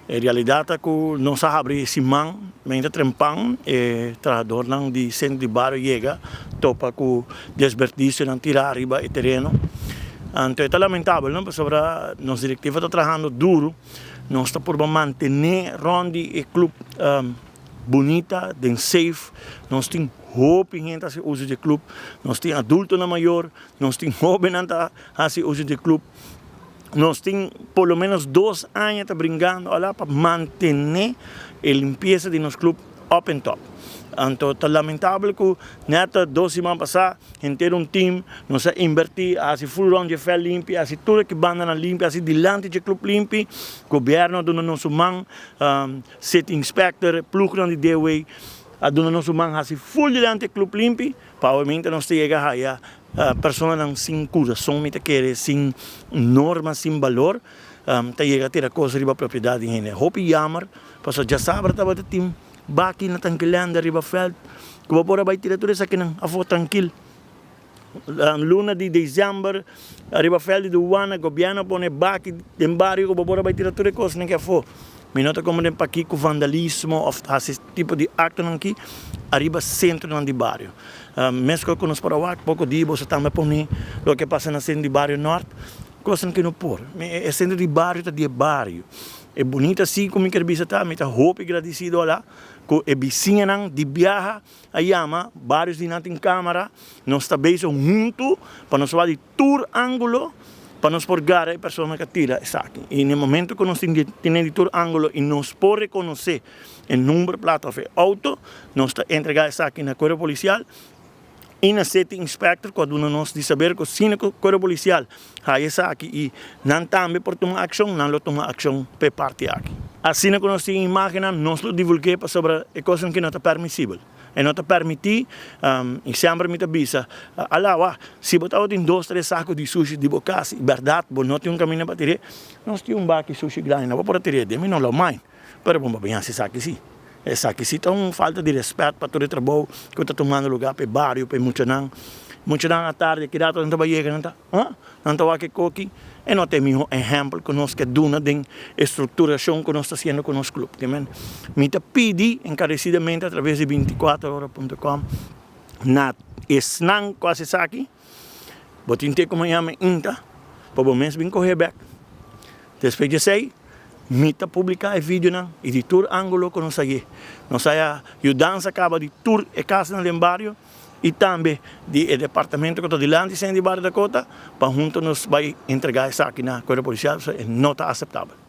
E realidat ta ku nos a habri siman meinta trempan e trahadornan di sentro di bario yega topa ku desberdisionan tirá riba e tereno. Anto e ta lamentabel no pasobra nos direktiva ta trahando duru, nos ta purba mantené rònt di e klup bunita den safe, nos tin hopi hende ta hasi uso di e klup, nos tin adultonan mayor, nos tin hóbennan ta hasi uso di e klup. Nos tin por lo menos dos aña ta bringando ala pa mantene e limpiesa di nos club up and top. Anto ta lamentabel cu net dos siman pasa henter un team nos a inverti a haci full rond dje veld limpi, a haci tur e bandanan limpi, a haci dilanti dje club limpi. Gobierno a duna nos un man, city inspector, ploegnan di DOW a duna nos un man haci full dilanti e club limpi pa awe nos ta yega haya Personanan sin kurason mi ta kere, sin norma, sin balor, ta yega tira kos riba propiedat di hende. Hopi yammer, pasobra djasabra tabata tin baki na Tankilanda riba vèlt ku bo por a bai tira tur esakinan afó trankil. Luna di desèmber riba vèlt di Duwana gobièrnu a pone baki den bario ku bo por a bai tira tur e kosnan aki afó. Mi no ta komprende pakiko vandalismo òf hasi tipo di aktonan aki ariba sentronan di bario. Meskos ku nos por a wak poko di boso tambe pone loke pasa na sentro di bario nort, kosnan ku no por. E sentro di bario ta di e bario. E bunita si ku mi ker bisa ta mi ta hopi gradisido ala ku e bisiñanan di biaha a yama barios di nan tin kamara, nos ta bezig huntu pa nos wak di tur angulo pa nos por gara e persona ku a tira esaki. I na e momento ku nos tin tene di tur angulo i nos por rekonosé e number plata òf e outo, nos ta entregá esaki na Kuerpo Polisial i na City Inspector ku a duna nos di saber ku si na Kuerpo Polisial haya esaki i nan tambe por tuma akshon, nan lo tuma akshon pa e parti aki. Asina ku nos tin imágennan nos lo divulg'é pasobra e kosnan aki no ta permisibel. E no ta permití, i semper mi ta bisa, Ala wak, si bo tabatin dos tres saku di sushi di bo kas i bèrdat bo no tin un kaminda pa tir'é, nos tin un baki sushi grandi, no bo por a tir'é den, mi no lo mind, pero bo por hasi esaki sí. Esaki sí ta un falta di rèspèt pa tur e trabou ku ta tumando lugá pa e bario, pa e muchanan. Muchanan atardi ki rato nan ta bai yega nan ta, huh? Nan ta wak e koki, e no ta e miho ehèmpel ku nos ke duna den e strukturashon ku nos ta hasiendo ku nos klup. Ke men, mi ta pidi enkaresidamente atraves di bintikuater ora punto com na esnan ku hasi esaki, bo tin te ku mañana mainta pa bo mes bin kohe bèk. Despues di esei, mi ta publiká e videonan i di tur ángulo ku nos a ye. Nos a yudansa kaba di tur e kasnan den bario. i tambe di e departamento ku ta dilanti Sende di Bario Dakota pa hunto nos bai entrega esaki na Kuerpo Polisial pasobra e no ta aseptabel.